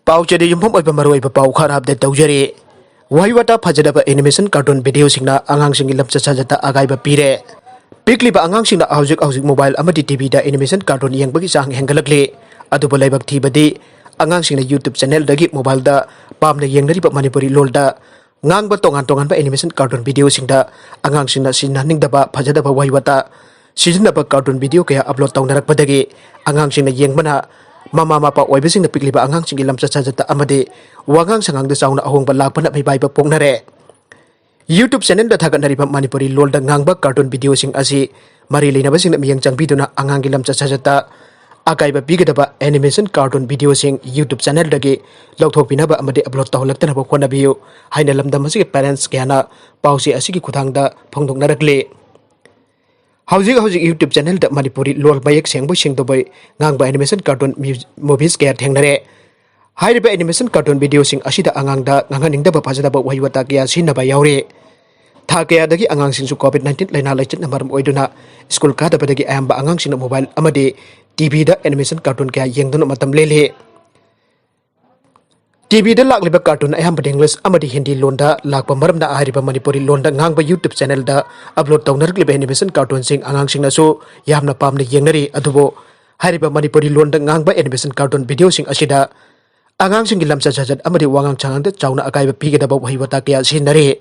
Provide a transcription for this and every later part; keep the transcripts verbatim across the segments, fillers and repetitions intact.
ꯄꯥꯎ ꯆꯦꯗ ꯌꯨꯝꯐꯝ ꯑꯣꯏꯕ ꯃꯔꯨꯑꯣꯏꯕ ꯄꯥꯎ ꯈꯔ ꯑꯞꯗꯦꯠ ꯇꯧꯖꯔꯤ꯫ ꯋꯥꯍꯩ ꯋꯥꯇꯥ ꯐꯖꯗꯕ ꯑꯦꯅꯤꯃꯦꯁꯟ ꯀꯥꯔꯇꯨꯟ ꯚꯤꯗꯤꯑꯣꯁꯤꯡꯅ ꯑꯉꯥꯡꯁꯤꯡꯒꯤ ꯂꯝꯆꯠ ꯁꯥꯖꯠꯇ ꯑꯀꯥꯏꯕ ꯄꯤꯔꯦ꯫ ꯄꯤꯛꯂꯤꯕ ꯑꯉꯥꯡꯁꯤꯡꯅ ꯍꯧꯖꯤꯛ ꯍꯧꯖꯤꯛ ꯃꯣꯕꯥꯏꯜ ꯑꯃꯗꯤ ꯇꯤꯚꯤꯗ ꯑꯦꯅꯤꯃꯦꯁꯟ ꯀꯥꯔꯇꯨꯟ ꯌꯦꯡꯕꯒꯤ ꯆꯥꯡ ꯍꯦꯟꯒꯠꯂꯛꯂꯤ꯫ ꯑꯗꯨꯕꯨ ꯂꯥꯏꯕꯛ ꯊꯤꯕꯗꯤ, ꯑꯉꯥꯡꯁꯤꯡꯅ YouTube ꯆꯦꯅꯦꯜꯗꯒꯤ ꯃꯣꯕꯥꯏꯜꯗ ꯄꯥꯝꯅ ꯌꯦꯡꯅꯔꯤꯕ ꯃꯅꯤꯄꯨꯔꯤ ꯂꯣꯜꯗ ꯉꯥꯡꯕ ꯇꯣꯉꯥꯟ ꯇꯣꯉꯥꯟꯕ ꯑꯦꯅꯤꯃꯦꯁꯟ ꯀꯥꯔꯇꯨꯟ ꯚꯤꯗꯤꯑꯣꯁꯤꯡꯗ ꯑꯉꯥꯡꯁꯤꯡꯅ ꯁꯤꯖꯤꯟꯅꯍꯟꯅꯤꯡꯗꯕ ꯐꯖꯗꯕ ꯋꯥꯍꯩ ꯋꯥꯇꯥ ꯁꯤꯖꯤꯟꯅꯕ ꯀꯥꯔꯇꯨꯟ ꯚꯤꯗꯤꯑꯣ ꯀꯌꯥ ꯑꯞꯂꯣꯗ ꯇꯧꯅꯔꯛꯄꯗꯒꯤ, ꯑꯉꯥꯡꯁꯤꯡꯅ ꯌꯦꯡꯕꯅ ꯃꯃꯥ ꯃꯄꯥ ꯑꯣꯏꯕꯁꯤꯡꯅ ꯄꯤꯛꯂꯤꯕ ꯑꯉꯥꯡꯁꯤꯡꯒꯤ ꯂꯝꯆꯠ ꯁꯥꯖꯠꯇ ꯑꯃꯗꯤ ꯋꯥꯉꯥꯡ ꯁꯉꯥꯡꯗ ꯆꯥꯎꯅ ꯑꯍꯣꯡꯕ ꯂꯥꯛꯄꯅ ꯃꯤꯄꯥꯏꯕ ꯄꯣꯛꯅꯔꯦ꯫ YouTube ꯆꯦꯅꯦꯜꯗ ꯊꯥꯒꯠꯅꯔꯤꯕ ꯃꯅꯤꯄꯨꯔꯤ ꯂꯣꯜꯗ ꯉꯥꯡꯕ ꯀꯥꯔꯇꯨꯟ ꯚꯤꯗꯤꯑꯣꯁꯤꯡ ꯑꯁꯤ ꯃꯔꯤ ꯂꯩꯅꯕꯁꯤꯡꯅ ꯃꯤꯠꯌꯦꯡ ꯆꯪꯕꯤꯗꯨꯅ ꯑꯉꯥꯡꯒꯤ ꯂꯝꯆꯠ ꯁꯥꯖꯠꯇ ꯑꯀꯥꯏꯕ ꯄꯤꯒꯗꯕ ꯑꯦꯅꯤꯃꯦꯁꯟ ꯀꯥꯔꯇꯨꯟ ꯚꯤꯗꯤꯑꯣꯁꯤꯡ YouTube ꯆꯦꯅꯦꯜꯗꯒꯤ ꯂꯧꯊꯣꯛꯄꯤꯅꯕ ꯑꯃꯗꯤ ꯑꯞꯂꯣꯗ ꯇꯧꯍꯜꯂꯛꯇꯅꯕ ꯍꯣꯠꯅꯕꯤꯌꯨ ꯍꯥꯏꯅ ꯂꯝꯗꯝ ꯑꯁꯤꯒꯤ ꯄꯦꯔꯦꯟꯠꯁ ꯀꯌꯥꯅ ꯄꯥꯎꯆꯦ ꯑꯁꯤꯒꯤ ꯈꯨꯠꯊꯥꯡꯗ ꯐꯣꯡꯗꯣꯛꯅꯔꯛꯂꯤ꯫ ꯍꯧꯖꯤꯛ ꯍꯧꯖꯤꯛ YouTube ꯆꯦꯅꯦꯜꯗ ꯃꯅꯤꯄꯨꯔꯤ ꯂꯣꯜ ꯃꯌꯦꯛ ꯁꯦꯡꯕꯣꯏ ꯁꯦꯡꯗꯕꯣꯏ ꯉꯥꯡꯕ ꯑꯦꯅꯤꯃꯦꯁꯟ ꯀꯥꯔꯇꯨꯟ ꯃꯨꯚꯤꯁ ꯀꯌꯥ ꯊꯦꯡꯅꯔꯦ꯫ ꯍꯥꯏꯔꯤꯕ ꯑꯦꯅꯤꯃꯦꯁꯟ ꯀꯥꯔꯇꯨꯟ ꯚꯤꯗꯤꯑꯣꯁꯤꯡ ꯑꯁꯤꯗ ꯑꯉꯥꯡꯗ ꯉꯥꯡꯍꯟꯅꯤꯡꯗꯕ ꯐꯖꯗꯕ ꯋꯥꯍꯩ ꯋꯥꯇꯥ ꯀꯌꯥ ꯁꯤꯖꯤꯟꯅꯕ ꯌꯥꯎꯔꯤ꯫ ꯊꯥ ꯀꯌꯥꯗꯒꯤ ꯑꯉꯥꯡꯁꯤꯡꯁꯨ COVID nineteen ꯂꯥꯏꯅꯥ ꯂꯩꯆꯠꯅ ꯃꯔꯝ ꯑꯣꯏꯗꯨꯅ ꯁ꯭ꯀꯨꯜ ꯀꯥꯗꯕꯗꯒꯤ ꯑꯌꯥꯝꯕ ꯑꯉꯥꯡꯁꯤꯡꯅ ꯃꯣꯕꯥꯏꯜ ꯑꯃꯗꯤ ꯇꯤꯚꯤꯗ ꯑꯦꯅꯤꯃꯦꯁꯟ ꯀꯥꯔꯇꯨꯟ ꯀꯌꯥ ꯌꯦꯡꯗꯨꯅ ꯃꯇꯝ ꯂꯦꯜꯂꯤ꯫ ꯇꯤꯚꯤꯗ ꯂꯥꯛꯂꯤꯕ ꯀꯥꯔꯇꯨꯟ ꯑꯌꯥꯝꯕꯗꯤ ꯏꯪꯂꯤꯁ ꯑꯃꯗꯤ ꯍꯤꯟꯗꯤ ꯂꯣꯟꯗ ꯂꯥꯛꯄ ꯃꯔꯝꯅ ꯍꯥꯏꯔꯤꯕ ꯃꯅꯤꯄꯨꯔꯤ ꯂꯣꯟꯗ ꯉꯥꯡꯕ YouTube ꯆꯦꯅꯦꯜꯗ ꯑꯞꯂꯣꯗ ꯇꯧꯅꯔꯛꯂꯤꯕ ꯑꯦꯅꯤꯃꯦꯁꯟ ꯀꯥꯔꯇꯨꯟꯁꯤꯡ ꯑꯉꯥꯡꯁꯤꯡꯅꯁꯨ ꯌꯥꯝꯅ ꯄꯥꯝꯅ ꯌꯦꯡꯅꯔꯤ꯫ ꯑꯗꯨꯕꯨ ꯍꯥꯏꯔꯤꯕ ꯃꯅꯤꯄꯨꯔꯤ ꯂꯣꯟꯗ ꯉꯥꯡꯕ ꯑꯦꯅꯤꯃꯦꯁꯟ ꯀꯥꯔꯇꯨꯟ ꯚꯤꯗꯤꯑꯣꯁꯤꯡ ꯑꯁꯤꯗ ꯑꯉꯥꯡꯁꯤꯡꯒꯤ ꯂꯝꯆꯠ ꯁꯥꯖꯠ ꯑꯃꯗꯤ ꯋꯥꯉꯥꯡ ꯁꯉꯥꯡꯗ ꯆꯥꯎꯅ ꯑꯀꯥꯏꯕ ꯄꯤꯒꯗꯕ ꯋꯥꯍꯩ ꯋꯥꯇꯥ ꯀꯌꯥ ꯁꯤꯖꯤꯟꯅꯔꯤ꯫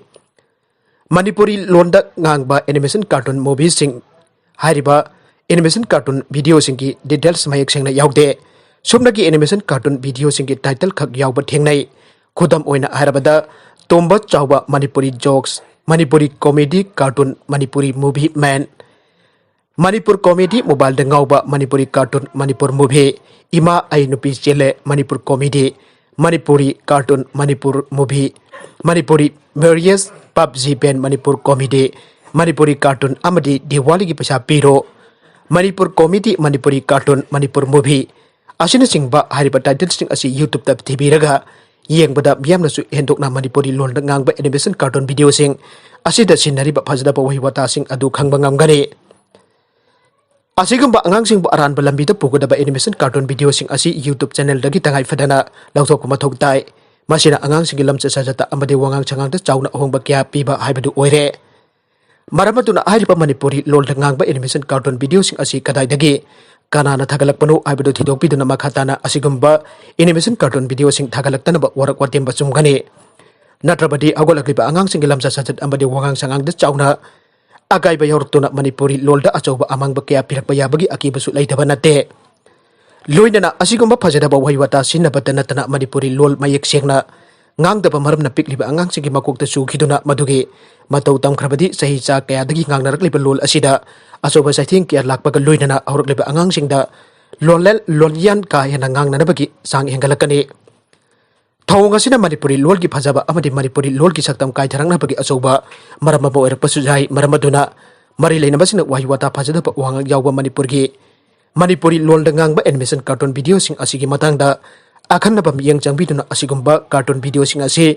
ꯃꯅꯤꯄꯨꯔꯤ ꯂꯣꯟꯗ ꯉꯥꯡꯕ ꯑꯦꯅꯤꯃꯦꯁꯟ ꯀꯥꯔꯇꯨꯟ ꯃꯨꯚꯤꯁꯤꯡ ꯍꯥꯏꯔꯤꯕ ꯑꯦꯅꯤꯃꯦꯁꯟ ꯀꯥꯔꯇꯨꯟ ꯚꯤꯗꯤꯑꯣꯁꯤꯡꯒꯤ ꯗꯤꯇꯦꯜꯁ ꯃꯌꯦꯛ ꯁꯦꯡꯅ ꯌꯥꯎꯗꯦ꯫ ꯁꯨꯞꯅꯒꯤ ꯑꯦꯅꯤꯃꯦꯁꯟ ꯀꯥꯔꯇꯨꯟ ꯚꯤꯗꯤꯑꯣꯁꯤꯡꯒꯤ ꯇꯥꯏꯇꯜ ꯈꯛ ꯌꯥꯎꯕ ꯊꯦꯡꯅꯩ꯫ ꯈꯨꯗꯝ ꯑꯣꯏꯅ ꯍꯥꯏꯔꯕꯗ, ꯇꯣꯝꯕ ꯆꯥꯎꯕ Manipuri jokes, Manipuri comedy cartoon, Manipuri movie men, Manipur comedy ꯃꯣꯕꯥꯏꯜꯗ ꯉꯥꯎꯕ, ꯃꯅꯤꯄꯨꯔꯤ ꯀꯥꯔꯇꯨꯟ, ꯃꯅꯤꯄꯨꯔ ꯃꯨꯚꯤ, ꯏꯃꯥ ꯑꯩ ꯅꯨꯄꯤ ꯆꯦꯜꯂꯦ, Manipur comedy, Manipuri cartoon, Manipur movie, Manipuri ꯃꯦꯔꯤꯌꯦꯁ, PUBG ban, Manipur comedy, Manipuri cartoon ꯑꯃꯗꯤ ꯗꯤꯋꯥꯂꯤꯒꯤ ꯄꯩꯁꯥ ꯄꯤꯔꯣ, Manipur comedy, Manipuri cartoon, Manipur movie ꯑꯁꯤꯅꯆꯤꯡꯕ ꯍꯥꯏꯔꯤꯕ ꯇꯥꯏꯇꯜꯁꯤꯡ ꯑꯁꯤ YouTube-ꯇ ꯊꯤꯕꯤꯔꯒ ꯌꯦꯡꯕꯗ ꯃꯤꯌꯥꯝꯅꯁꯨ ꯍꯦꯟꯗꯣꯛꯅ ꯃꯅꯤꯄꯨꯔꯤ ꯂꯣꯟꯗ ꯉꯥꯡꯕ ꯑꯦꯅꯤꯃꯦꯁꯟ ꯀꯥꯔꯇꯨꯟ ꯚꯤꯗꯤꯑꯣꯁꯤꯡ ꯑꯁꯤꯗ ꯁꯤꯖꯤꯟꯅꯔꯤꯕ ꯐꯖꯗꯕ ꯋꯥꯍꯩ ꯋꯥꯇꯥꯁꯤꯡ ꯑꯗꯨ ꯈꯪꯕ ꯉꯝꯒꯅꯤ꯫ ꯑꯁꯤꯒꯨꯝꯕ ꯑꯉꯥꯡꯁꯤꯡꯕꯨ ꯑꯔꯥꯟꯕ ꯂꯝꯕꯤꯗ ꯄꯨꯒꯗꯕ animation cartoon videoꯁꯤꯡ ꯑꯁꯤ YouTube channelꯗꯒꯤ ꯇꯉꯥꯏ ꯐꯗꯅ ꯂꯧꯊꯣꯛꯄ ꯃꯊꯧ ꯇꯥꯏ꯫ ꯃꯁꯤꯅ ꯑꯉꯥꯡꯁꯤꯡꯒꯤ ꯂꯝꯆꯠ ꯁꯥꯖꯠꯇ ꯑꯃꯗꯤ ꯋꯥꯉꯥꯡ ꯁꯉꯥꯡꯗ ꯆꯥꯎꯅ ꯑꯍꯣꯡꯕ ꯀꯌꯥ ꯄꯤꯕ ꯍꯥꯏꯕꯗꯨ ꯑꯣꯏꯔꯦ꯫ ꯃꯔꯝ ꯑꯗꯨꯅ ꯍꯥꯏꯔꯤꯕ ꯃꯅꯤꯄꯨꯔꯤ ꯂꯣꯜꯗ ꯉꯥꯡꯕ animation cartoon videoꯁꯤꯡ ꯑꯁꯤ ꯀꯗꯥꯏꯗꯒꯤ ꯀꯅꯥꯅ ꯊꯥꯒꯠꯂꯛꯄꯅꯣ ꯍꯥꯏꯕꯗꯨ ꯊꯤꯗꯣꯛꯄꯤꯗꯨꯅ ꯃꯈꯥ ꯇꯥꯅ ꯑꯁꯤꯒꯨꯝꯕ animation cartoon videoꯁꯤꯡ ꯊꯥꯒꯠꯂꯛꯇꯅꯕ ꯋꯥꯔꯛ ꯋꯥꯇꯦꯝꯕ ꯆꯨꯝꯒꯅꯤ꯫ ꯅꯠꯇ꯭ꯔꯕꯗꯤ ꯍꯧꯒꯠꯂꯛꯂꯤꯕ ꯑꯉꯥꯡꯁꯤꯡꯒꯤ ꯂꯝꯆꯠ ꯁꯥꯖꯠ ꯑꯃꯗꯤ ꯋꯥꯉꯥꯡ ꯁꯉꯥꯡꯗ ꯆꯥꯎꯅ ꯑꯀꯥꯏꯕ ꯌꯥꯎꯔꯛꯇꯨꯅ ꯃꯅꯤꯄꯨꯔꯤ ꯂꯣꯜꯗ ꯑꯆꯧꯕ ꯑꯃꯥꯡꯕ ꯀꯌꯥ ꯄꯤꯔꯛꯄ ꯌꯥꯕꯒꯤ ꯑꯀꯤꯕꯁꯨ ꯂꯩꯇꯕ ꯅꯠꯇꯦ꯫ ꯂꯣꯏꯅꯅ ꯑꯁꯤꯒꯨꯝꯕ ꯐꯖꯗꯕ ꯋꯥꯍꯩ ꯋꯥꯇꯥ ꯁꯤꯖꯤꯟꯅꯕꯇ ꯅꯠꯇꯅ ꯃꯅꯤꯄꯨꯔꯤ ꯂꯣꯜ ꯃꯌꯦꯛ ꯁꯦꯡꯅ ꯉꯥꯡꯗꯕ ꯃꯔꯝꯅ ꯄꯤꯛꯂꯤꯕ ꯑꯉꯥꯡꯁꯤꯡꯒꯤ ꯃꯀꯣꯛꯇ ꯆꯨꯈꯤꯗꯨꯅ ꯃꯗꯨꯒꯤ ꯃꯇꯧ ꯇꯝꯈ꯭ꯔꯕꯗꯤ ꯆꯍꯤ ꯆꯥ ꯀꯌꯥꯗꯒꯤ ꯉꯥꯡꯅꯔꯛꯂꯤꯕ ꯂꯣꯜ ꯑꯁꯤꯗ ꯑꯆꯧꯕ ꯆꯩꯊꯦꯡ ꯀꯌꯥ ꯂꯥꯛꯄꯒ ꯂꯣꯏꯅꯅ ꯍꯧꯔꯛꯂꯤꯕ ꯑꯉꯥꯡꯁꯤꯡꯗ ꯂꯣꯟꯂꯦꯜ ꯂꯣꯟꯌꯥꯟ ꯀꯥ ꯍꯦꯟꯅ ꯉꯥꯡꯅꯅꯕꯒꯤ ꯆꯥꯡ ꯍꯦꯟꯒꯠꯂꯛꯀꯅꯤ꯫ ꯊꯧꯑꯣꯡ ꯑꯁꯤꯅ ꯃꯅꯤꯄꯨꯔꯤ ꯂꯣꯜꯒꯤ ꯐꯖꯕ ꯑꯃꯗꯤ ꯃꯅꯤꯄꯨꯔꯤ ꯂꯣꯜꯒꯤ ꯁꯛꯇꯝ ꯀꯥꯏꯊꯔꯛꯅꯕꯒꯤ ꯑꯆꯧꯕ ꯃꯔꯝ ꯑꯃ ꯑꯣꯏꯔꯛꯄꯁꯨ ꯌꯥꯏ꯫ ꯃꯔꯝ ꯑꯗꯨꯅ ꯃꯔꯤ ꯂꯩꯅꯕꯁꯤꯡꯅ ꯋꯥꯍꯩ ꯋꯥꯇꯥ ꯐꯖꯗꯕ ꯋꯥꯉꯥꯡ ꯌꯥꯎꯕ ꯃꯅꯤꯄꯨꯔꯒꯤ ꯃꯅꯤꯄꯨꯔꯤ ꯂꯣꯜꯗ ꯉꯥꯡꯕ animation cartoon videoꯁꯤꯡ ꯑꯁꯤꯒꯤ ꯃꯇꯥꯡꯗ ꯑꯈꯟꯅꯕ ꯃꯤꯠꯌꯦꯡ ꯆꯪꯕꯤꯗꯨꯅ ꯑꯁꯤꯒꯨꯝꯕ cartoon videoꯁꯤꯡ ꯑꯁꯤ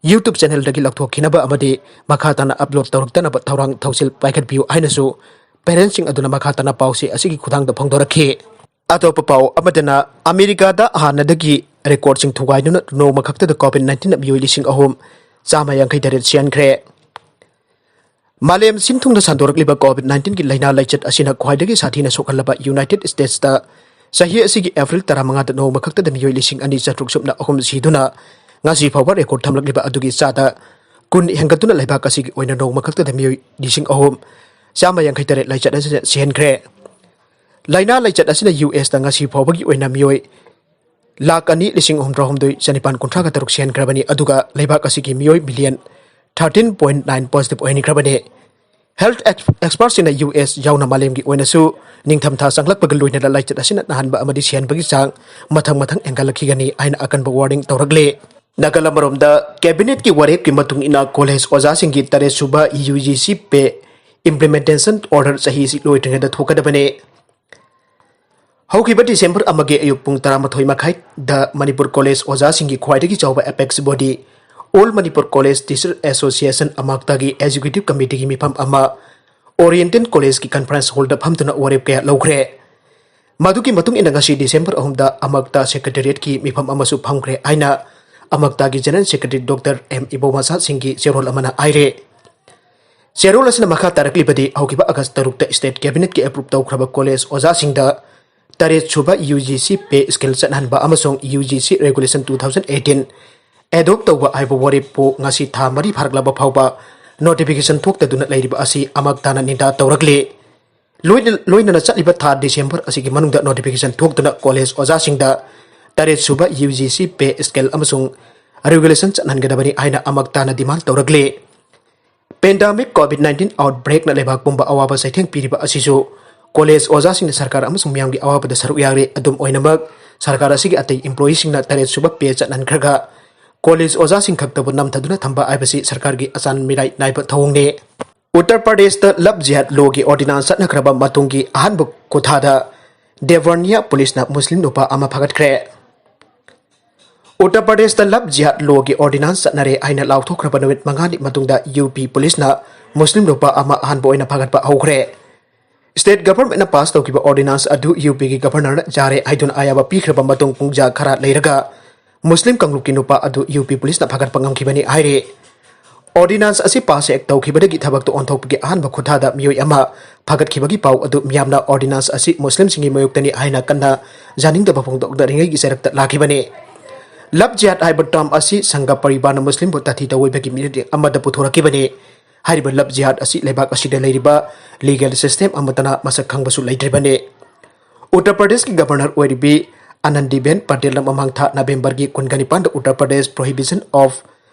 YouTube channelꯗꯒꯤ ꯂꯧꯊꯣꯛꯈꯤꯅꯕ ꯑꯃꯗꯤ ꯃꯈꯥ ꯇꯥꯅ upload ꯇꯧꯔꯛꯇꯅꯕ ꯊꯧꯔꯥꯡ ꯊꯧꯁꯤꯜ ꯄꯥꯏꯈꯠꯄꯤꯌꯨ ꯍꯥꯏꯅꯁꯨ parentꯁꯤꯡ ꯑꯗꯨꯅ ꯃꯈꯥ ꯇꯥꯅ ꯄꯥꯎꯆꯦ ꯑꯁꯤꯒꯤ ꯈꯨꯊꯥꯡꯗ ꯐꯣꯡꯗꯣꯔꯛꯈꯤ꯫ ꯑꯇꯣꯞꯄ ꯄꯥꯎ ꯑꯃꯗꯅ, ꯑꯃꯦꯔꯤꯀꯥꯗ ꯍꯥꯟꯅꯗꯒꯤ recordꯁꯤꯡ ꯊꯨꯒꯥꯏꯗꯨꯅ ꯅꯣꯡꯃ ꯈꯛꯇꯗ COVID nineteenꯅ ꯃꯤꯑꯣꯏ ꯂꯤꯁꯤꯡ ꯑꯍꯨꯝ ꯆꯥꯝꯃ ꯌꯥꯡꯈꯩ ꯇꯔꯦꯠ ꯁꯤꯍꯟꯈ꯭ꯔꯦ꯫ ꯃꯥꯂꯦꯝ ꯁꯤꯟ ꯊꯨꯡꯅ ꯁꯟꯗꯣꯔꯛꯂꯤꯕ COVID nineteenꯒꯤ ꯂꯥꯏꯅꯥ ꯂꯥꯏꯆꯠ ꯑꯁꯤꯅ ꯈ꯭ꯋꯥꯏꯗꯒꯤ ꯁꯥꯊꯤꯅ ꯁꯣꯛꯍꯜꯂꯕ United Statesꯇ ꯆꯍꯤ ꯑꯁꯤꯒꯤ April ꯇꯔꯥꯃꯉꯥꯗ ꯅꯣꯡꯃ ꯈꯛꯇꯗ ꯃꯤꯑꯣꯏ ꯂꯤꯁꯤꯡ ꯑꯅꯤ ꯆꯥꯇ꯭ꯔꯨꯛ ꯁꯨꯞꯅ ꯑꯍꯨꯝ ꯁꯤꯗꯨꯅ ꯉꯁꯤ ꯐꯥꯎꯕ record ꯊꯝꯂꯛꯂꯤꯕ ꯑꯗꯨꯒꯤ ꯆꯥꯗ ꯀꯨꯟ ꯍꯦꯟꯒꯠꯇꯨꯅ ꯂꯩꯕꯥꯛ ꯑꯁꯤꯒꯤ ꯑꯣꯏꯅ ꯅꯣꯡꯃ ꯈꯛꯇꯗ ꯃꯤꯑꯣꯏ ꯂꯤꯁꯤꯡ ꯑꯍꯨꯝ ꯆꯥꯝꯃ ꯌꯥꯡꯈꯩ ꯇꯔꯦꯠ ꯂꯥꯏꯆꯠ ꯑꯁꯤꯅ ꯁꯤꯍꯟꯈ꯭ꯔꯦ꯫ ꯂꯥꯏꯅꯥ ꯂꯥꯏꯆꯠ ꯑꯁꯤꯅ USꯇ ꯉꯁꯤ ꯐꯥꯎꯕꯒꯤ ꯑꯣꯏꯅ ꯃꯤꯑꯣꯏ ꯂꯥꯈ ꯑꯅꯤ ꯂꯤꯁꯤꯡ ꯍꯨꯝꯐꯨꯇꯔꯥꯍꯨꯝꯗꯣꯏ ꯆꯅꯤꯄꯥꯟ ꯀꯨꯟꯊ꯭ꯔꯥꯒ ꯇꯔꯨꯛ ꯁꯤꯍꯟꯈ꯭ꯔꯕꯅꯤ, ꯑꯗꯨꯒ ꯂꯩꯕꯥꯛ ꯑꯁꯤꯒꯤ ꯃꯤꯑꯣꯏ million thirteen point nine positive ꯑꯣꯏꯍꯟꯈ꯭ꯔꯕꯅꯤ꯫ Health expertꯁꯤꯡꯅ US ꯌꯥꯎꯅ ꯃꯥꯂꯦꯝꯒꯤ ꯑꯣꯏꯅꯁꯨ ꯅꯤꯡꯊꯝꯊꯥ ꯆꯪꯂꯛꯄꯒ ꯂꯣꯏꯅꯅ ꯂꯥꯏꯆꯠ ꯑꯁꯤꯅ ꯅꯥꯍꯟꯕ ꯑꯃꯗꯤ ꯁꯤꯍꯟꯕꯒꯤ ꯆꯥꯡ ꯃꯊꯪ ꯃꯊꯪ ꯍꯦꯟꯒꯠꯂꯛꯈꯤꯒꯅꯤ ꯍꯥꯏꯅ ꯑꯀꯟꯕ warning ꯇꯧꯔꯛꯂꯤ꯫ ꯅꯥꯒꯜ ꯑꯃꯔꯣꯝꯗ, cabinetꯀꯤ ꯋꯥꯔꯦꯞꯀꯤ ꯃꯇꯨꯡ ꯏꯟꯅ college ꯑꯣꯖꯥꯁꯤꯡꯒꯤ ꯇꯔꯦꯠ ꯁꯨꯕ UGC pay implementation order ꯆꯍꯤ ꯑꯁꯤ ꯂꯣꯏꯗ꯭ꯔꯤꯉꯩꯗ ꯊꯣꯛꯀꯗꯕꯅꯤ꯫ ꯍꯧꯈꯤꯕ December ꯑꯃꯒꯤ ꯑꯌꯨꯛ ꯄꯨꯡ ꯇꯔꯥꯃꯥꯊꯣꯏ ꯃꯈꯥꯏꯗ ꯃꯅꯤꯄꯨꯔ college ꯑꯣꯖꯥꯁꯤꯡꯒꯤ ꯈ꯭ꯋꯥꯏꯗꯒꯤ ꯆꯥꯎꯕ apex body All Manipur College Teacher Association, ꯑꯃꯥꯛꯇꯒꯤ executive committeeꯒꯤ ꯃꯤꯐꯝ ꯑꯃ ꯑꯣꯔꯤꯌꯦꯟꯇꯦꯜ ꯀꯣꯂꯦꯖꯀꯤ ꯀꯟꯐꯔꯦꯟꯁ ꯍꯣꯜꯗ ꯐꯝꯗꯨꯅ ꯋꯥꯔꯦꯞ ꯀꯌꯥ ꯂꯧꯈ꯭ꯔꯦ꯫ ꯃꯗꯨꯒꯤ ꯃꯇꯨꯡ ꯏꯟꯅ ꯉꯁꯤ ꯗꯤꯁꯦꯝꯕꯔ ꯑꯍꯨꯝꯗ ꯑꯃꯛꯇ ꯁꯦꯀ꯭ꯔꯦꯇꯦꯔꯤꯌꯦꯠꯀꯤ ꯃꯤꯐꯝ ꯑꯃꯁꯨ ꯐꯝꯈ꯭ꯔꯦ ꯍꯥꯏꯅ ꯑꯃꯛꯇꯒꯤ ꯖꯦꯅꯔꯦꯜ ꯁꯦꯀ꯭ꯔꯦꯇꯔꯤ ꯗꯣꯛꯇꯔ ꯑꯦꯝ ꯏꯕꯣꯃꯆꯥ ꯁꯤꯡꯒꯤ ꯆꯦꯔꯣꯜ ꯑꯃꯅ ꯍꯥꯏꯔꯦ꯫ ꯆꯦꯔꯣꯜ ꯑꯁꯤꯅ ꯃꯈꯥ ꯇꯥꯔꯛꯂꯤꯕꯗꯤ ꯍꯧꯈꯤꯕ ꯑꯥꯒꯁ ꯇꯔꯨꯛꯇ ꯁ꯭ꯇꯦꯠ ꯀꯦꯕꯤꯅꯦꯠꯀꯤ ꯑꯦꯄ꯭ꯔꯨꯞ ꯇꯧꯈ꯭ꯔꯕ ꯀꯣꯂꯦꯖ ꯑꯣꯖꯥꯁꯤꯡꯗ ꯇꯔꯦꯠ ꯁꯨꯕ U G C pay scale ꯆꯠꯍꯟꯕ ꯑꯃꯁꯨꯡ U G C regulation two thousand eighteen adopt ꯇꯧꯕ ꯍꯥꯏꯕ ꯋꯥꯔꯦꯞꯄꯨ ꯉꯁꯤ ꯊꯥ ꯃꯔꯤ ꯐꯥꯔꯛꯂꯕ ꯐꯥꯎꯕ ꯅꯣꯇꯤꯐꯤꯀꯦꯁꯟ ꯊꯣꯛꯇꯗꯨꯅ ꯂꯩꯔꯤꯕ ꯑꯁꯤ ꯑꯃꯛꯇꯅ ꯅꯤꯟꯗꯥ ꯇꯧꯔꯛꯂꯤ꯫ ꯂꯣꯏꯅ-, ꯂꯣꯏꯅꯅ ꯆꯠꯂꯤꯕ ꯊꯥ ꯗꯤꯁꯦꯝꯕꯔ ꯑꯁꯤꯒꯤ ꯃꯅꯨꯡꯗ ꯅꯣꯇꯤꯐꯤꯀꯦꯁꯟ ꯊꯣꯛꯇꯨꯅ ꯀꯣꯂꯦꯖ ꯑꯣꯖꯥꯁꯤꯡꯗ ꯇꯔꯦꯠ ꯁꯨꯕ U G C pay scale ꯑꯃꯁꯨꯡ ꯔꯤꯒꯨꯂꯦꯁꯟ ꯆꯠꯍꯟꯒꯗꯕꯅꯤ ꯍꯥꯏꯅ ꯑꯃꯛꯇꯅ ꯗꯤꯃꯥꯟ ꯇꯧꯔꯛꯂꯤ꯫ ꯄꯦꯟꯗꯥꯃꯤꯛ ꯀꯣꯚꯤꯗ ꯅꯥꯏꯟꯇꯤꯟ ꯑꯥꯎꯠꯕ꯭ꯔꯦꯛꯅ ꯂꯩꯕꯥꯛ ꯄꯨꯝꯕ ꯑꯋꯥꯕ ꯆꯩꯊꯦꯡ ꯄꯤꯔꯤꯕ ꯑꯁꯤꯁꯨ ꯀꯣꯂꯦꯖ ꯑꯣꯖꯥꯁꯤꯡꯅ ꯁꯔꯀꯥꯔ ꯑꯃꯁꯨꯡ ꯃꯤꯌꯥꯝꯒꯤ ꯑꯋꯥꯕꯗ ꯁꯔꯨꯛ ꯌꯥꯔꯤ꯫ ꯑꯗꯨꯝ ꯑꯣꯏꯅꯃꯛ, ꯁꯔꯀꯥꯔ ꯑꯁꯤꯒꯤ ꯑꯇꯩ ꯏꯝꯄ꯭ꯂꯣꯌꯤꯁꯤꯡꯅ ꯇꯔꯦꯠ ꯁꯨꯕ ꯄꯦ ꯆꯠꯍꯟꯈ꯭ꯔꯒ ꯀꯣꯂꯦꯖ ꯑꯣꯖꯥꯁꯤꯡ ꯈꯛꯇꯕꯨ ꯅꯝꯊꯗꯨꯅ ꯊꯝꯕ ꯍꯥꯏꯕꯁꯤ ꯁꯔꯀꯥꯔꯒꯤ ꯑꯆꯥꯟ ꯃꯤꯔꯥꯏ ꯅꯥꯏꯕ ꯊꯧꯑꯣꯡꯅꯤ꯫ ꯎꯠꯇꯔ ꯄ꯭ꯔꯗꯦꯁꯇ ꯂꯚ ꯖꯤꯍꯥꯗ ꯂꯣꯒꯤ ꯑꯣꯔꯗꯤꯅꯥꯟꯁ ꯆꯠꯅꯈ꯭ꯔꯕ ꯃꯇꯨꯡꯒꯤ ꯑꯍꯥꯟꯕ ꯈꯨꯊꯥꯗ ꯗꯦꯕꯔꯅꯤꯌꯥ ꯄꯨꯂꯤꯁꯅ ꯃꯨꯁꯂꯤꯝ ꯅꯨꯄꯥ ꯑꯃ ꯐꯥꯒꯠꯈ꯭ꯔꯦ꯫ ꯎꯠꯇꯔ ꯄ꯭ꯔꯗꯦꯁꯇ ꯂꯚ ꯖꯤꯍꯥꯗ ꯂꯣꯒꯤ ꯑꯣꯔꯗꯤꯅꯥꯟꯁ ꯆꯠꯅꯔꯦ ꯍꯥꯏꯅ ꯂꯥꯎꯊꯣꯛꯈ꯭ꯔꯕ ꯅꯨꯃꯤꯠ ꯃꯉꯥꯅꯤ ꯃꯇꯨꯡꯗ ꯌꯨ ꯄꯤ ꯄꯨꯂꯤꯁꯅ ꯃꯨꯁꯂꯤꯝ ꯅꯨꯄꯥ ꯑꯃ ꯑꯍꯥꯟꯕ ꯑꯣꯏꯅ ꯐꯥꯒꯠꯄ ꯍꯧꯈ꯭ꯔꯦ꯫ ꯁ꯭ꯇꯦꯠ ꯒꯚꯔꯟꯃꯦꯟꯠꯅ ꯄꯥꯁ ꯇꯧꯈꯤꯕ ꯑꯣꯔꯗꯤꯅꯥꯟꯁ ꯑꯗꯨ ꯌꯨ ꯄꯤꯒꯤ ꯒꯚꯔꯅꯔꯅ ꯌꯥꯔꯦ ꯍꯥꯏꯗꯨꯅ ꯑꯌꯥꯕ ꯄꯤꯈ꯭ꯔꯕ ꯃꯇꯨꯡ ꯄꯨꯡꯖꯥ ꯈꯔ ꯂꯩꯔꯒ ꯃꯨꯁꯂꯤꯝ ꯀꯥꯡꯂꯨꯞꯀꯤ ꯅꯨꯄꯥ ꯑꯗꯨ ꯌꯨ ꯄꯤ ꯄꯨꯂꯤꯁꯅ ꯐꯥꯒꯠꯄ ꯉꯝꯈꯤꯕꯅꯤ ꯍꯥꯏꯔꯤ꯫ ꯑꯣꯔꯗꯤꯅꯥꯟꯁ ꯑꯁꯤ ꯄꯥꯁ ꯍꯦꯛ ꯇꯧꯈꯤꯕꯗꯒꯤ ꯊꯕꯛꯇ ꯑꯣꯟꯊꯣꯛꯄꯒꯤ ꯑꯍꯥꯟꯕ ꯈꯨꯊꯥꯗ ꯃꯤꯑꯣꯏ ꯑꯃ ꯐꯥꯒꯠꯈꯤꯕꯒꯤ ꯄꯥꯎ ꯑꯗꯨ ꯃꯤꯌꯥꯝꯅ ꯑꯣꯔꯗꯤꯅꯥꯟꯁ ꯑꯁꯤ ꯃꯨꯁꯂꯤꯝꯁꯤꯡꯒꯤ ꯃꯥꯌꯣꯛꯇꯅꯤ ꯍꯥꯏꯅ ꯀꯟꯅ ꯌꯥꯅꯤꯡꯗꯕ ꯐꯣꯡꯗꯣꯛꯅꯔꯤꯉꯩꯒꯤ ꯆꯩꯔꯛꯇ ꯂꯥꯛꯈꯤꯕꯅꯤ꯫ ꯂꯚ ꯖꯤꯍꯥꯗ ꯍꯥꯏꯕ ꯇꯔꯝ ꯑꯁꯤ ꯁꯪꯘ ꯄꯔꯤꯕꯥꯔꯅ ꯃꯨꯁꯂꯤꯝꯕꯨ ꯇꯥꯊꯤ ꯇꯧꯑꯣꯏꯕꯒꯤ ꯃꯤꯔꯦꯞ ꯑꯃꯗ ꯄꯨꯊꯣꯔꯛꯈꯤꯕꯅꯤ꯫ ꯍꯥꯏꯔꯤꯕ ꯂꯚ ꯖꯤꯍꯥꯗ ꯑꯁꯤ ꯂꯩꯕꯥꯛ ꯑꯁꯤꯗ ꯂꯩꯔꯤꯕ ꯂꯤꯒꯦꯜ ꯁꯤꯁꯇꯦꯝ ꯑꯃꯠꯇꯅ ꯃꯁꯛ ꯈꯪꯕꯁꯨ ꯂꯩꯇ꯭ꯔꯤꯕꯅꯤ꯫ ꯎꯠꯇꯔ ꯄ꯭ꯔꯗꯦꯁꯀꯤ ꯒꯚꯔꯅꯔ ꯑꯣꯏꯔꯤꯕꯤ ꯑꯅꯟꯗꯤꯕꯦꯟ ꯄꯇꯦꯜꯅ ꯃꯃꯥꯡ ꯊꯥ ꯅꯕꯦꯝꯕꯔꯒꯤ ꯀꯨꯟꯒ ꯅꯤꯄꯥꯟꯗ Uttar Pradesh Prohibition of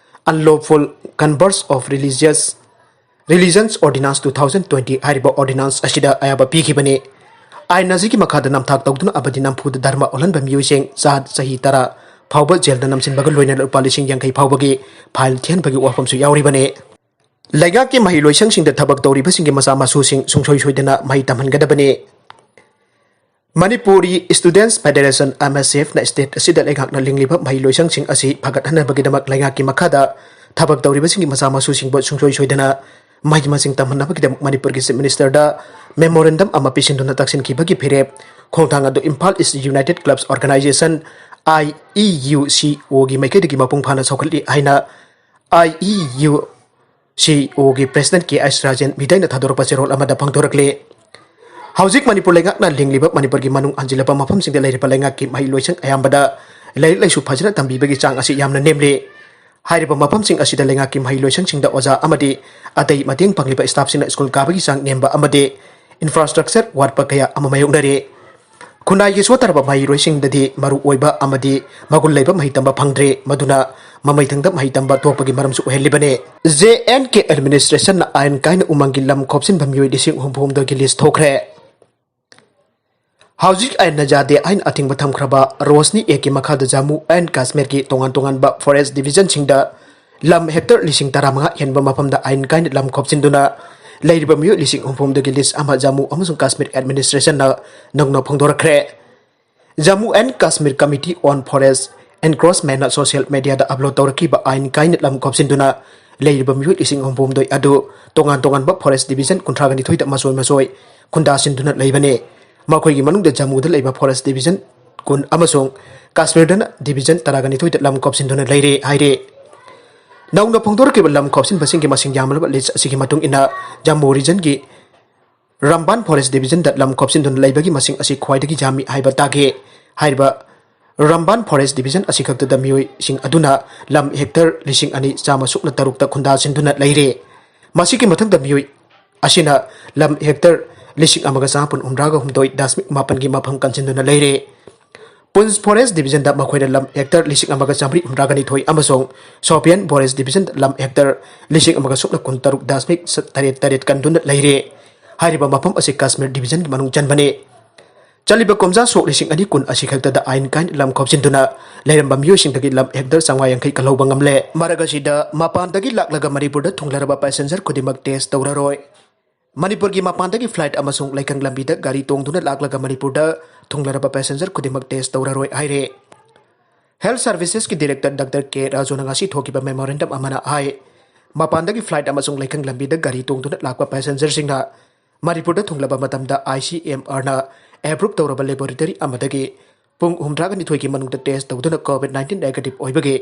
Unlawful Converts of Religious Religions Ordinance two thousand twenty ꯍꯥꯏꯔꯤꯕ ꯑꯣꯔꯗꯤꯅꯥꯟꯁ ꯑꯁꯤꯗ ꯑꯌꯥꯕ ꯄꯤꯈꯤꯕꯅꯤ꯫ ꯑꯥꯏꯟ ꯑꯁꯤꯒꯤ ꯃꯈꯥꯗ ꯅꯝꯊꯥꯛ ꯇꯧꯗꯨꯅ ꯑꯃꯗꯤ ꯅꯝꯐꯨꯗ ꯙꯔꯃ ꯑꯣꯜꯍꯟꯕ ꯃꯤꯑꯣꯏꯁꯤꯡ ꯆꯍꯤ ꯇꯔꯥ ꯐꯥꯎꯕ ꯖꯦꯜꯗ ꯅꯝꯁꯤꯟꯕꯒ ꯂꯣꯏꯅꯅ ꯂꯨꯄꯥ ꯂꯤꯁꯤꯡ ꯌꯥꯡꯈꯩ ꯐꯥꯎꯕꯒꯤ ꯐꯥꯏꯟ ꯊꯤꯍꯟꯕꯒꯤ ꯋꯥꯐꯝꯁꯨ ꯌꯥꯎꯔꯤꯕꯅꯤ꯫ ꯂꯩꯉꯥꯛꯀꯤ ꯃꯍꯩꯂꯣꯏꯁꯪꯁꯤꯡꯗ ꯊꯕꯛ ꯇꯧꯔꯤꯕꯁꯤꯡꯒꯤ ꯃꯆꯥ ꯃꯁꯨꯁꯤꯡ ꯁꯨꯡꯁꯣꯏ ꯁꯣꯏꯗꯅ ꯃꯍꯩ ꯇꯝꯍꯟꯒꯗꯕꯅꯤ꯫ ꯃꯅꯤꯄꯨꯔꯤ ꯁ꯭ꯇꯨꯗꯦꯟꯠꯁ ꯐꯦꯗꯦꯔꯦꯁꯟ, ꯑꯦꯝ ꯑꯦꯁ ꯑꯦꯐꯅ ꯁ꯭ꯇꯦꯠ ꯑꯁꯤꯗ ꯂꯩꯉꯥꯛꯅ ꯂꯤꯡꯂꯤꯕ ꯃꯍꯩꯂꯣꯏꯁꯪꯁꯤꯡ ꯑꯁꯤ ꯐꯒꯠꯍꯟꯅꯕꯒꯤꯗꯃꯛ ꯂꯩꯉꯥꯛꯀꯤ ꯃꯈꯥꯗ ꯊꯕꯛ ꯇꯧꯔꯤꯕꯁꯤꯡꯒꯤ ꯃꯆꯥ ꯃꯁꯨꯁꯤꯡꯕꯨ ꯁꯨꯡꯁꯣꯏ ꯁꯣꯏꯗꯅ ꯃꯍꯩ ꯃꯁꯤꯡ ꯇꯝꯍꯟꯅꯕꯒꯤꯗꯃꯛ ꯃꯅꯤꯄꯨꯔꯒꯤ Chief Minister ꯗ memorandum ꯑꯃ ꯄꯤꯁꯤꯟꯗꯨꯅ ꯇꯛꯁꯤꯟꯈꯤꯕꯒꯤ ꯐꯤꯔꯦꯞ ꯈꯣꯡꯊꯥꯡ ꯑꯗꯨ Imphal East United Clubs Organisation, I E U C O ꯒꯤ ꯃꯥꯏꯀꯩꯗꯒꯤ ꯃꯄꯨꯡ ꯐꯥꯅ ꯁꯧꯒꯠꯂꯤ ꯍꯥꯏꯅ I E U C O ꯒꯤ President K S ꯔꯥꯖꯦꯟ ꯃꯤꯇꯩꯅ ꯊꯥꯗꯣꯔꯛꯄ ꯆꯦꯔꯣꯜ ꯑꯃꯗ ꯐꯣꯡꯗꯣꯔꯛꯂꯤ꯫ ꯍꯧꯖꯤꯛ ꯃꯅꯤꯄꯨꯔ ꯂꯩꯉꯥꯛꯅ ꯂꯤꯡꯂꯤꯕ ꯃꯅꯤꯄꯨꯔꯒꯤ ꯃꯅꯨꯡ ꯍꯟꯖꯤꯜꯂꯕ ꯃꯐꯝꯁꯤꯡꯗ ꯂꯩꯔꯤꯕ ꯂꯩꯉꯥꯛꯀꯤ ꯃꯍꯩꯂꯣꯏꯁꯪ ꯑꯌꯥꯝꯕꯗ ꯂꯥꯏꯔꯤꯛ ꯂꯥꯏꯁꯨ ꯐꯖꯅ ꯇꯝꯕꯤꯕꯒꯤ ꯆꯥꯡ ꯑꯁꯤ ꯌꯥꯝꯅ ꯅꯦꯝꯂꯤ꯫ ꯍꯥꯏꯔꯤꯕ ꯃꯐꯝꯁꯤꯡ ꯑꯁꯤꯗ ꯂꯩꯉꯥꯛꯀꯤ ꯃꯍꯩꯂꯣꯏꯁꯪꯁꯤꯡꯗ ꯑꯣꯖꯥ ꯑꯃꯗꯤ ꯑꯇꯩ ꯃꯇꯦꯡ ꯐꯪꯂꯤꯕ staff ꯁꯤꯡꯅ ꯁ꯭ꯀꯨꯜ ꯀꯥꯕꯒꯤ ꯆꯥꯡ ꯅꯦꯝꯕ ꯑꯃꯗꯤ infrastructure ꯋꯥꯠꯄ ꯀꯌꯥ ꯑꯃ ꯃꯥꯌꯣꯛꯅꯔꯤ꯫ ꯈꯨꯟꯅꯥꯏꯒꯤ ꯁꯣꯠꯇꯔꯕ ꯃꯍꯩꯔꯣꯏꯁꯤꯡꯗꯗꯤ ꯃꯔꯨ ꯑꯣꯏꯕ ꯑꯃꯗꯤ ꯃꯒꯨꯟ ꯂꯩꯕ ꯃꯍꯩ ꯇꯝꯕ ꯐꯪꯗ꯭ꯔꯦ, ꯃꯗꯨꯅ ꯃꯃꯩꯊꯪꯗ ꯃꯍꯩ ꯇꯝꯕ ꯊꯣꯛꯄꯒꯤ ꯃꯔꯝꯁꯨ ꯑꯣꯏꯍꯜꯂꯤꯕꯅꯤ꯫ J and K administration ꯅ ꯑꯥꯏꯟ ꯀꯥꯏꯅ ꯎꯃꯪꯒꯤ ꯂꯝ ꯈꯣꯞꯆꯤꯟꯕ ꯃꯤꯑꯣꯏ ꯂꯤꯁꯤꯡ ꯍꯨꯝꯐꯨ ꯍꯨꯝꯗꯣꯏꯒꯤ list ꯊꯣꯛꯈ꯭ꯔꯦ꯫ ꯍꯧꯖꯤꯛ ꯑꯥꯏꯟꯅ ꯌꯥꯗꯦ ꯍꯥꯏꯅ ꯑꯊꯤꯡꯕ ꯊꯝꯈ꯭ꯔꯕ ꯔꯣꯁꯅꯤ Act ꯀꯤ ꯃꯈꯥꯗ ꯖꯝꯃꯨ and ꯀꯥꯁꯃꯤꯔꯒꯤ ꯇꯣꯉꯥꯟ ꯇꯣꯉꯥꯟꯕ forest division ꯁꯤꯡꯗ ꯂꯝ hectare ꯂꯤꯁꯤꯡ ꯇꯔꯥꯃꯉꯥ ꯍꯦꯟꯕ ꯃꯐꯝꯗ ꯑꯥꯏꯟ ꯀꯥꯏꯅ ꯂꯝ ꯈꯣꯞꯆꯤꯟꯗꯨꯅ ꯂꯩꯔꯤꯕ ꯃꯤꯑꯣꯏ ꯂꯤꯁꯤꯡ ꯍꯨꯝꯐꯨ ꯍꯨꯝꯗꯣꯏꯒꯤ list ꯑꯃ ꯖꯝꯃꯨ ꯑꯃꯁꯨꯡ ꯀꯥꯁꯃꯤꯔ administration ꯅ ꯅꯧꯅ ꯐꯣꯡꯗꯣꯔꯛꯈ꯭ꯔꯦ꯫ Jammu and Kashmir Committee on Forest Encroachment ꯅ social media ꯗ upload ꯇꯧꯔꯛꯈꯤꯕ ꯑꯥꯏꯟ ꯀꯥꯏꯅ ꯂꯝ ꯈꯣꯞꯆꯤꯟꯗꯨꯅ ꯂꯩꯔꯤꯕ ꯃꯤꯑꯣꯏ ꯂꯤꯁꯤꯡ ꯍꯨꯝꯐꯨ ꯍꯨꯝꯗꯣꯏ ꯑꯗꯨ ꯇꯣꯉꯥꯟ ꯇꯣꯉꯥꯟꯕ forest division ꯀꯨꯟꯊ꯭ꯔꯥꯒ ꯅꯤꯊꯣꯏꯗ ꯃꯁꯣꯏ ꯃꯁꯣꯏ ꯈꯨꯟꯗꯥꯁꯤꯟꯗꯨꯅ ꯂꯩꯕꯅꯤ꯫ ꯃꯈꯣꯏꯒꯤ ꯃꯅꯨꯡꯗ ꯖꯝꯃꯨꯗ ꯂꯩꯕ forest division ꯀꯨꯟ ꯑꯃꯁꯨꯡ ꯀꯥꯁꯃꯤꯔꯗꯅ division ꯇꯔꯥꯒ ꯅꯤꯊꯣꯏꯗ ꯂꯝ ꯈꯣꯞꯆꯤꯟꯗꯨꯅ ꯂꯩꯔꯦ ꯍꯥꯏꯔꯦ꯫ ꯅꯧꯅ ꯐꯣꯡꯗꯣꯔꯛꯈꯤꯕ ꯂꯝ ꯈꯣꯞꯆꯤꯟꯕꯁꯤꯡꯒꯤ ꯃꯁꯤꯡ ꯌꯥꯝꯂꯕ list ꯑꯁꯤꯒꯤ ꯃꯇꯨꯡ ꯏꯟꯅ ꯖꯝꯃꯨ region ꯒꯤ ꯔꯝꯕꯥꯟ forest division ꯗ ꯂꯝ ꯈꯣꯞꯆꯤꯟꯗꯨꯅ ꯂꯩꯕꯒꯤ ꯃꯁꯤꯡ ꯑꯁꯤ ꯈ꯭ꯋꯥꯏꯗꯒꯤ ꯌꯥꯝꯃꯤ ꯍꯥꯏꯕ ꯇꯥꯒꯦ꯫ ꯍꯥꯏꯔꯤꯕ ꯔꯝꯕꯥꯟ forest division ꯑꯁꯤꯈꯛꯇꯗ ꯃꯤꯑꯣꯏꯁꯤꯡ ꯑꯗꯨꯅ ꯂꯝ hectare ꯂꯤꯁꯤꯡ ꯑꯅꯤ ꯆꯥꯝꯃ ꯁꯨꯞꯅ ꯇꯔꯨꯛꯇ ꯈꯨꯟꯗꯥꯁꯤꯟꯗꯨꯅ ꯂꯩꯔꯦ꯫ ꯃꯁꯤꯒꯤ ꯃꯊꯪꯗ ꯃꯤꯑꯣꯏ ꯑꯁꯤꯅ ꯂꯝ hectare ꯂꯤꯁꯤꯡ ꯑꯃꯒ ꯆꯥꯃꯥꯄꯟ ꯍꯨꯝꯗ꯭ꯔꯥꯒ ꯍꯨꯝꯗꯣꯏ ꯗꯁꯃꯤꯛ ꯃꯥꯄꯟꯒꯤ ꯃꯐꯝ ꯀꯟꯁꯤꯟꯗꯨꯅ ꯂꯩꯔꯦ꯫ ꯄꯨꯟꯁ forest division ꯗ ꯃꯈꯣꯏꯅ ꯂꯝ hectare ꯂꯤꯁꯤꯡ ꯑꯃꯒ ꯆꯥꯃꯔꯤ ꯍꯨꯝꯗ꯭ꯔꯥꯒ ꯅꯤꯊꯣꯏ ꯑꯃꯁꯨꯡ ꯁꯣꯄꯤꯌꯥꯟ forest division ꯗ ꯂꯝ hectare ꯂꯤꯁꯤꯡ ꯑꯃꯒ ꯁꯨꯞꯅ ꯀꯨꯟꯇꯔꯨꯛ ꯗꯁꯃꯤꯛ ꯇꯔꯦꯠ ꯇꯔꯦꯠ ꯀꯟꯗꯨꯅ ꯂꯩꯔꯦ꯫ ꯍꯥꯏꯔꯤꯕ ꯃꯐꯝ ꯑꯁꯤ ꯀꯥꯁꯃꯤꯔ division ꯒꯤ ꯃꯅꯨꯡ ꯆꯟꯕꯅꯤ꯫ ꯆꯠꯂꯤꯕ ꯀꯨꯝꯖꯥ ꯁꯣꯛ ꯂꯤꯁꯤꯡ ꯑꯅꯤ ꯀꯨꯟ ꯑꯁꯤ ꯈꯛꯇꯗ ꯑꯥꯏꯟ ꯀꯥꯏꯅ ꯂꯝ ꯈꯣꯞꯆꯤꯟꯗꯨꯅ ꯂꯩꯔꯝꯕ ꯃꯤꯑꯣꯏꯁꯤꯡꯗꯒꯤ ꯂꯝ hectare ꯆꯥꯝꯃꯉꯥ ꯌꯥꯡꯈꯩ ꯀꯜꯍꯧꯕ ꯉꯝꯂꯦ꯫ ꯃꯔꯛ ꯑꯁꯤꯗ ꯃꯄꯥꯟꯗꯒꯤ ꯂꯥꯛꯂꯒ ꯃꯅꯤꯄꯨꯔꯗ ꯊꯨꯡꯂꯔꯕ passenger ꯈꯨꯗꯤꯡꯃꯛ test ꯇꯧꯔꯔꯣꯏ꯫ ꯃꯅꯤꯄꯨꯔꯒꯤ ꯃꯄꯥꯟꯗꯒꯤ flight ꯑꯃꯁꯨꯡ ꯂꯩꯀꯪ ꯂꯝꯕꯤꯗ ꯒꯥꯔꯤ ꯇꯣꯡꯗꯨꯅ ꯂꯥꯛꯂꯒ ꯃꯅꯤꯄꯨꯔꯗ ꯊꯨꯡꯂꯔꯕ passenger ꯈꯨꯗꯤꯡꯃꯛ test ꯇꯧꯔꯔꯣꯏ ꯍꯥꯏꯔꯦ꯫ Health Services ꯀꯤ Director Doctor K ꯔꯥꯖꯨꯅ ꯉꯁꯤ ꯊꯣꯛꯈꯤꯕ memorandum ꯑꯃꯅ ꯍꯥꯏ, ꯃꯄꯥꯟꯗꯒꯤ flight ꯑꯃꯁꯨꯡ ꯂꯩꯈꯪ ꯂꯝꯕꯤꯗ ꯒꯥꯔꯤ ꯇꯣꯡꯗꯨꯅ ꯂꯥꯛꯄ passengerꯁꯤꯡꯅ ꯃꯅꯤꯄꯨꯔꯗ ꯊꯨꯡꯂꯕ ꯃꯇꯝꯗ ICMRꯅ approve ꯇꯧꯔꯕ laboratory ꯑꯃꯗꯒꯤ ꯄꯨꯡ ꯍꯨꯝꯗ꯭ꯔꯥꯒ ꯅꯤꯊꯣꯏꯒꯤ ꯃꯅꯨꯡꯗ test ꯇꯧꯗꯨꯅ COVID nineteen negative ꯑꯣꯏꯕꯒꯤ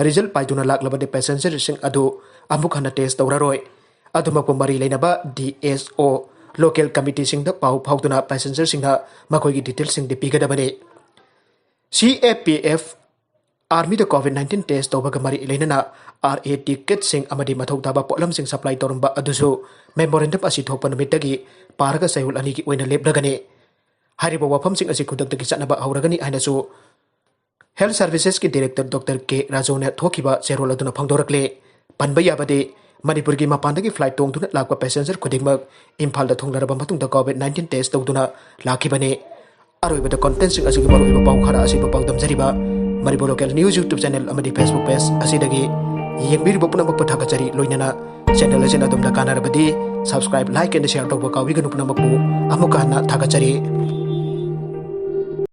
result ꯄꯥꯏꯗꯨꯅ ꯂꯥꯛꯂꯕꯗꯤ passengerꯁꯤꯡ ꯑꯗꯨ ꯑꯃꯨꯛ ꯍꯟꯅ test ꯇꯧꯔꯔꯣꯏ꯫ ꯑꯗꯨꯃꯛꯄꯨ ꯃꯔꯤ ꯂꯩꯅꯕ DSO, local committeeꯁꯤꯡꯗ ꯄꯥꯎ ꯐꯥꯎꯗꯨꯅ passengerꯁꯤꯡꯅ ꯃꯈꯣꯏꯒꯤ detailꯁꯤꯡꯗꯤ ꯄꯤꯒꯗꯕꯅꯤ꯫ CAPF Armyꯗ COVID nineteen test ꯇꯧꯕꯒ ꯃꯔꯤ ꯂꯩꯅꯅ RAT kitꯁꯤꯡ ꯑꯃꯗꯤ ꯃꯊꯧ ꯇꯥꯕ ꯄꯣꯠꯂꯝꯁꯤꯡ supply ꯇꯧꯔꯝꯕ ꯑꯗꯨꯁꯨ memorandum ꯑꯁꯤ ꯊꯣꯛꯄ ꯅꯨꯃꯤꯠꯇꯒꯤ ꯄꯥꯔꯒ ꯆꯌꯣꯜ ꯑꯅꯤꯒꯤ ꯑꯣꯏꯅ ꯂꯦꯞꯂꯒꯅꯤ꯫ ꯍꯥꯏꯔꯤꯕ ꯋꯥꯐꯝꯁꯤꯡ ꯑꯁꯤ ꯈꯨꯗꯛꯇꯒꯤ ꯆꯠꯅꯕ ꯍꯧꯔꯒꯅꯤ ꯍꯥꯏꯅꯁꯨ Health Servicesꯀꯤ director Doctor K ꯔꯥꯖꯨꯅ ꯊꯣꯛꯈꯤꯕ ꯆꯦꯔꯣꯜ ꯑꯗꯨꯅ ꯐꯣꯡꯗꯣꯔꯛꯂꯦ꯫ ꯄꯟꯕ ꯌꯥꯕꯗꯤ, ꯃꯅꯤꯄꯨꯔꯒꯤ ꯃꯄꯥꯟꯗꯒꯤ flight ꯇꯣꯡꯗꯨꯅ ꯂꯥꯛꯄ passenger ꯈꯨꯗꯤꯡꯃꯛ ꯏꯝꯐꯥꯜꯗ ꯊꯨꯡꯂꯔꯕ ꯃꯇꯨꯡꯗ COVID nineteen test ꯇꯧꯗꯨꯅ ꯂꯥꯛꯈꯤꯕꯅꯤ꯫ ꯑꯔꯣꯏꯕꯗ contentꯁꯤꯡ ꯑꯁꯤꯒꯤ ꯃꯔꯨꯑꯣꯏꯕ ꯄꯥꯎ ꯈꯔ ꯑꯁꯤꯕꯨ ꯄꯥꯎꯗꯝꯖꯔꯤꯕ Manipur Local News YouTube channel ꯑꯃꯗꯤ Facebook page ꯑꯁꯤꯗꯒꯤ ꯌꯦꯡꯕꯤꯔꯤꯕ ꯄꯨꯝꯅꯃꯛꯄꯨ ꯊꯥꯒꯠꯆꯔꯤ꯫ ꯂꯣꯏꯅꯅ channel ꯑꯁꯤꯅ ꯑꯗꯣꯝꯗ ꯀꯥꯟꯅꯔꯕꯗꯤ subscribe, like and share ꯇꯧꯕ ꯀꯥꯎꯕꯤꯒꯅꯨ꯫ ꯄꯨꯝꯅꯃꯛꯄꯨ ꯑꯃꯨꯛꯀ ꯍꯟꯅ ꯊꯥꯒꯠꯆꯔꯤ꯫